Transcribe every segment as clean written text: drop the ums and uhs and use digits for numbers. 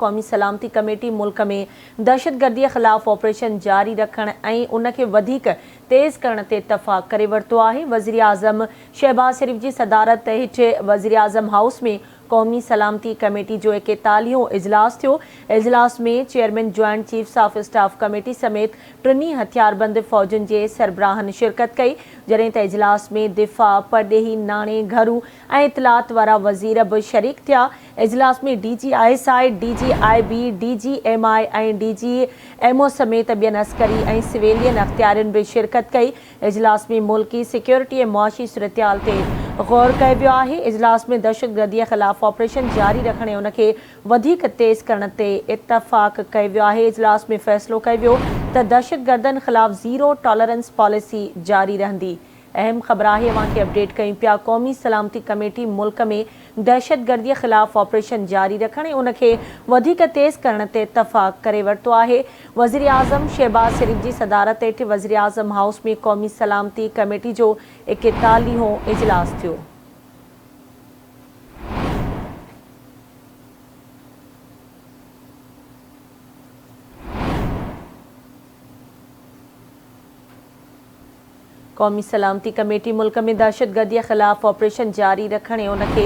قومي سلامتي ڪميٽي ملڪ ۾ دهشتگردي خلاف آپريشن جاري رکڻ ۽ ان کي وڌيڪ تيز ڪرڻ تي اتفاق ڪري ورتو آهي. وزيراعظم شهباز شريف جي صدارت هيٺ وزيراعظم هائوس ۾ قومي سلامتي ڪميٽي جو ايڪيتاليهون اجلاس ٿيو. اجلاس ۾ chairman joint chiefs of staff committee سميت ٽنهي هٿياربند فوجن جي سربراهن شرڪت ڪئي، جڏهن ته اجلاس ۾ دفاع، پرڏيهي، ناڻي، گهرو ۽ اطلاعات وارا وزير به شريڪ ٿيا. اجلاس ۾ D G I S I, D G I B, D G M I ۽ D G M O سميت ٻين عسڪري ۽ سويلين اختيارين به شرڪت ڪئي. اجلاس ۾ ملڪي سيڪيورٽي ۽ معاشي صورتحال تي غور ڪيو ويو آهي. اجلاس ۾ دهشتگردي خلاف آپريشن جاري رکڻ ۽ ان کي وڌيڪ تيز ڪرڻ تي اتفاق ڪيو ويو آهي. اجلاس ۾ فيصلو ڪيو ويو ته دهشتگردن خلاف زيرو ٽالرنس پاليسي جاري رهندي. اهم خبر آهي اوهان کي اپڊيٽ ڪيون پيا قومي سلامتي ڪميٽي ملڪ ۾ دهشتگردي خلاف آپريشن جاري رکڻ ۽ ان کي وڌيڪ تيز ڪرڻ تي اتفاق ڪري ورتو آهي. وزيراعظم شهباز شريف جي صدارت هيٺ وزيراعظم هائوس ۾ قومي سلامتي ڪميٽي جو ايڪيتاليهون اجلاس ٿيو. قومي سلامتي ڪميٽي ملڪ ۾ دهشتگردي خلاف آپريشن جاري رکڻ ۽ ان کي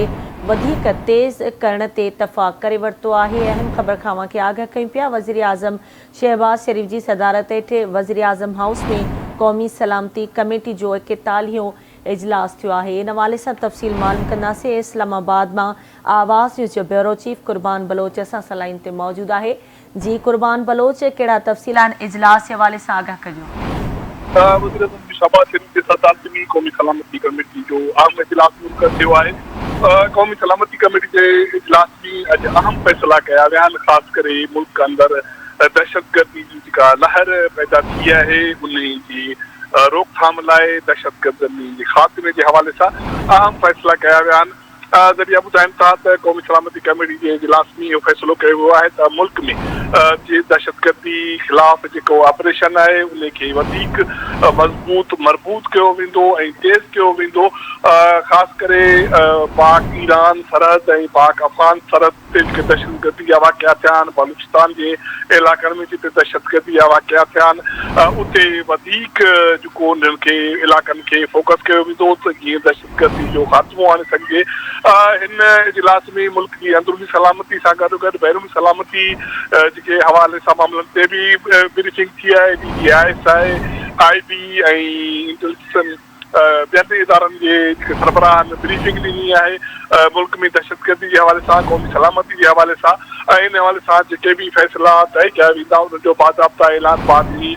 وڌيڪ تيز ڪرڻ تي اتفاق ڪري ورتو آهي. اهم خبر کان اوهان کي آگاهه ڪيون پيا وزيراعظم شهباز شريف جي صدارت هيٺ وزيراعظم هائوس ۾ قومي سلامتي ڪميٽي جو ايڪيتاليهون اجلاس ٿيو آهي. ان حوالي سان تفصيل معلوم ڪنداسين. اسلام آباد مان آواز نيوز جو بيورو چيف قربان بلوچ اسان سان لائين تي موجود آهي. جي قربان بلوچ ڪهڙا تفصيل آهن اجلاس جي حوالي سان آگاهه ڪجو. وزيراعظم شهباز شريف جي صدارت ۾ قومي سلامتي ڪميٽي جو اهم اجلاس منعقد ٿيو آهي. قومي سلامتي ڪميٽي جي اجلاس ۾ اڄ اهم فيصلا ڪيا ويا آهن، خاص ڪري ملڪ اندر دهشتگردي جي جيڪا لهر پيدا ٿي آهي انهي جي روڪٿام لاء دهشتگردن جي خاتمي جي حوالي سان اهم فيصلا ڪيا ويا آهن. ذريعا ٻڌائين ٿا ته قومي سلامتي ڪميٽي جي اجلاس ۾ اهو فيصلو ڪيو ويو آهي ته ملڪ ۾ جي دهشتگردي خلاف جيڪو آپريشن آهي ان کي وڌيڪ مضبوط مربوط ڪيو ويندو ۽ تيز ڪيو ويندو خاص ڪري پاڪ ايران سرحد ۽ پاڪ افغان سرحد تي جيڪي دهشتگردي جا واقعا ٿيا آهن بلوچستان جي علائقن ۾ جتي دهشتگردي جا واقعا ٿيا آهن اتي وڌيڪ جيڪو انهن کي علائقن کي فوڪس ڪيو ويندو ته جيئن دهشتگردي جو خاتمو آڻي سگهجي. هن اجلاس ۾ ملڪ جي اندروني سلامتي سان گڏوگڏ بيروني سلامتي جي حوالي سان معاملن تي به بريفنگ ٿي آهي. D G I S I, I B ۽ intelligence ٻين ادارن جي جيڪي سربراهن بريفنگ ڏني آهي. ملڪ ۾ دهشتگردي جي حوالي سان قومي سلامتي جي حوالي سان ۽ ان حوالي سان جيڪي به فيصلا طئي ڪيا ويندا انهن جو باضابطا اعلان بعد ۾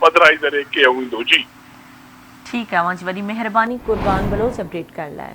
پڌرائي ذريعي ڪيو ويندو. جي. ٺيڪ آهي اوهان جي وڏي مهرباني قربان بلوچ اپڊيٽ ڪرڻ لاء.